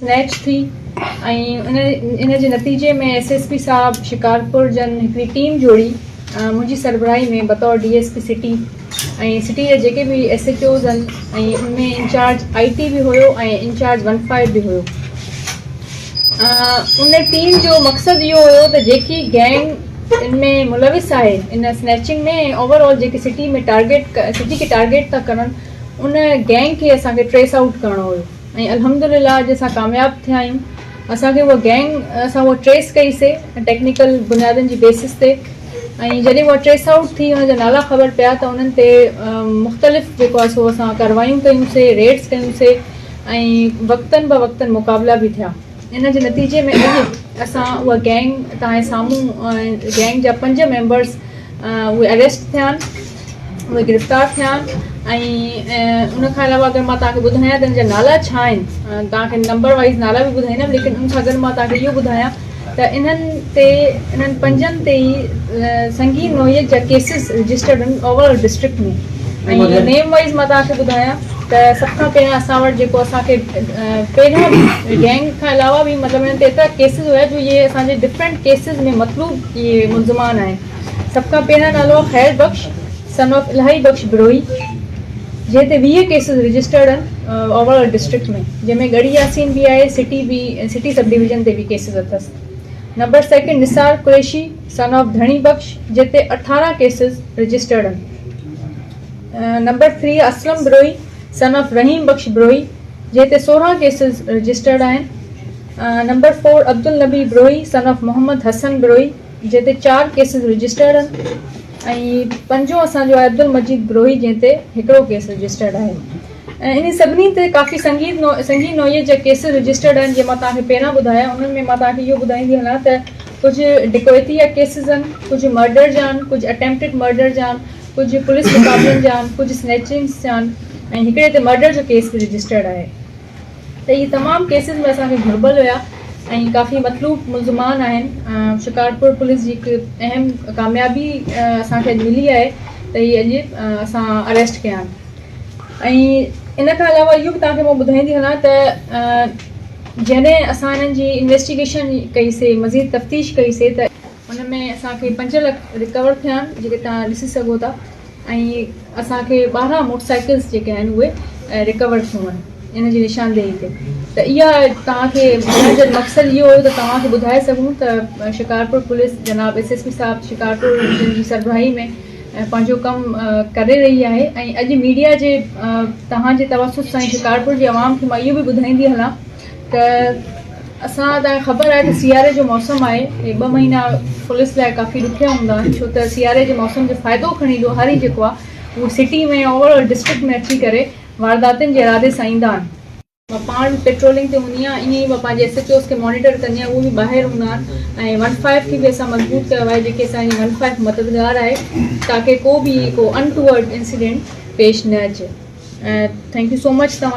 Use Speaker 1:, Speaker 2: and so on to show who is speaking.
Speaker 1: سنيچ ٿي ۽ ان ان جي نتيجي ۾ ايس ايس پي صاحب شڪارپور جن هڪڙي ٽيم جوڙي منهنجي سربراهي ۾ بطور D S P city ۽ city جا جيڪي به ايس ايچ اوز آهن ۽ ان ۾ انچارج I ٽي به هيو ۽ انچارج ون فائيو به هيو. ان ٽيم جو مقصد اهو هيو ته جيڪي گينگ ان ۾ ملوث آهي ان سنيچنگ ۾ ۽ اوور آل جيڪي سٽي ۾ ٽارگيٽ سٽي کي ٽارگيٽ ٿا ڪرن ان گينگ کي اسان کي ٽريس آئوٽ ڪرڻو هيو. ۽ الحمدلله اڄ اسان ڪامياب ٿيا آهيون اسان کي اها گينگ اسان اها ٽريس ڪئي سي ٽيڪنيڪل بنيادن جي بيسس تي ۽ جڏهن اها ٽريس آئوٽ ٿي ان جا نالا خبر پيا ته انهن تي مختلف جيڪو آهي سو اسان ڪاروايون ڪيون سي ريڊس ڪيون سي ۽ وقتن به وقتن مقابلا به ٿيا ان جي نتيجي ۾ اڄ اسان اها گينگ تان سامهون گينگ جا پنج ميمبرس اهي اريسٽ ٿيا آهن اهي گرفتار ٿيا آهن ۽ ان کان علاوه اگر مان توهان کي ٻڌايان ته ان جا نالا ڇا آهن توهان کي نمبر وائز نالا به ٻڌائيندم ليڪن ان کان گڏ مان توهان کي اهو ٻڌايان ته انهن تي انهن پنجن تي ئي سنگين نوعيت جا ڪيسز رجسٽرڊ آهن اوور آل ڊسٽرڪٽ ۾ ۽ نيم وائز مان توهان کي ٻڌايان ته سڀ کان پهريان اسان وٽ جيڪو اسان کي پهريان گينگ کان علاوه به مطلب انهن تي ايترا ڪيسز هيا جو اهي اسان جي ڊفرنٽ ڪيسز ۾ مطلوب اهي ملزمان آهن. سڀ کان پهريان نالو آهي خير بخش سن آف الاهي بخش بروهي جنهن تي 20 ڪيسز رجسٽرڊ آهن اوور آل ڊسٽرڪٽ ۾ جنهن ۾ ڳڙهي ياسين به آهي سٽي به سٽي سب ڊويزن تي به ڪيسز اٿس. Number second Nisar Qureshi son of Dhani Bakhsh جنهن تي 18 ڪيسز رجسٽرڊ آهن. Number three Aslam Brohi son of Rahim Bakhsh Brohi جنهن تي 16 ڪيسز رجسٽرڊ آهن. Number four Abdulnabi Brohi son of Muhammad Hassan Brohi جنهن تي چار ڪيسز رجسٽرڊ آهن ۽ پنجون اسان جو آهي عبدالمجيد بروهي جنهن تي هڪڙو ڪيس رجسٽرڊ آهي ۽ انهي سڀني تي ڪافي سنگين سنگين نوعيت جا ڪيسز رجسٽرڊ آهن جيئن مان توهان کي پهريان ٻڌايا انهن ۾ مان توهان کي اهو ٻڌائيندي هلان ته ڪجهه ڊڪوئتي جا ڪيسز آهن ڪجهه مرڊر جا آهن ڪجهه اٽيمپٽيڊ مرڊر جا آهن ڪجهه پوليس مقابلن جا آهن ڪجهه سنيچنگس جا آهن ۽ هڪڙي تي مرڊر جو ڪيس به رجسٽرڊ آهي. ته اهي تمام ڪيسز ۾ اسان کي گهربل هيا ۽ ڪافي مطلوب ملزمان آهن شڪارپور پوليس جي هڪ اهم ڪاميابي اسان کي اڄ ملي آهي ته هي اڄ اسان اريسٽ ڪيا آهن ۽ ان کان علاوه اهو به توهان کي مان ٻڌائيندي هلان ته جڏهن اسان انهن جي انويسٽيگيشن ڪئي سي مزيد تفتيش ڪئي سي ته ان ۾ اسان کي 5 لک رڪور ٿيا آهن جيڪي توهان ڏسي سگهو ٿا ۽ اسان کي 12 موٽر سائيڪلز جيڪي آهن اهي رڪور ٿيون آهن ان جي نشاندهي تي ته اها توهان کي ٻڌائڻ جو مقصد اهو هيو ته توهان کي ٻڌائي سگهون ته شڪارپور پوليس جناب ايس ايس پي صاحب شڪارپور جن جي سربراهي ۾ پنهنجو ڪم ڪري رهي آهي ۽ اڄ ميڊيا جي توهان جي توسط سان شڪارپور جي عوام کي مان اهو به ٻڌائيندي هلان ته اسان تان خبر آهي ته سياري جو موسم آهي هي ٻه مهينا پوليس لاء ڪافي ڏکيا هوندا آهن ڇو ته سياري جي موسم جو فائدو کڻي ڏوهاري جيڪو آهي اهو سٽي ۾ اوور آل ڊسٽرڪٽ ۾ اچي ڪري وارداتن جي ارادي سان ايندا آهن. مان پاڻ به پيٽرولنگ تي هوندي آهيان ائين ئي مان پنهنجي ايس ايچ اوز کي مانيٽر ڪندي آهيان اهي به ٻاهر هوندا آهن ۽ ون فائيو کي به اسان مضبوط ڪيو آهي جيڪي اسان جي ون فائيو مددگار آهي تاڪه ڪو به ڪو انٽوورڊ انسيڊنٽ پيش نه اچي thank you so much توهان.